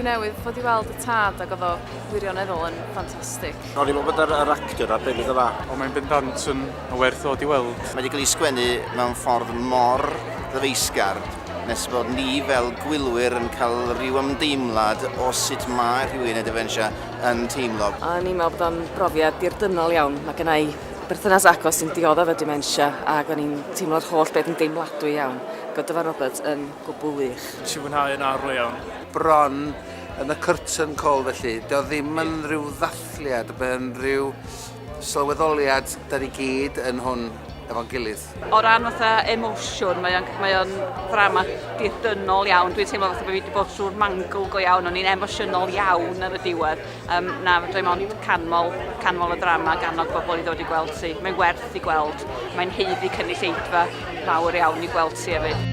Dwi newydd fod i weld y tad ac oedd o wirioneddol yn ffantastig. O'n i'n meddwl bod yr, yr actor arbennig o dda. Ond mae'n bendant yn werth ddod i weld. Mae wedi cael ei sgwennu mewn ffordd mor ddyfeisgar nes bod ni fel gwylwyr yn cael rhyw ymdeimlad o sut mae rhywun â dementia yn teimlo. O'n i'n meddwl bod o'n brofiad dirdynnol iawn. Mae gen i berthynas agos sy'n dioddef o dementia ac o'n i'n teimlo'r holl beth yn deimladwy iawn. Ac oedd Dyfan Roberts yn gwbl wych. Nes i fwynhau yn arw iawn. Bron yn y curtain call felly. Dio ddim yn rhyw ddathliad, mae'n rhyw sylweddoliad da ni gyd yn hwn efo'n gilydd. O ran fatha emosiwn, mae o'n, mae o'n ddrama dirdynnol iawn. Dwi'n teimlo fatha bod fi wedi bod trwy'r mangl go iawn, o'n i'n emosiynol iawn ar y diwedd. Um, na, fedra i mond canmol, canmol y ddrama ac annog bobl i ddod i gweld ti. Mae'n werth i gweld. Mae'n haeddu cynulleidfa mawr iawn i gweld ti hefyd.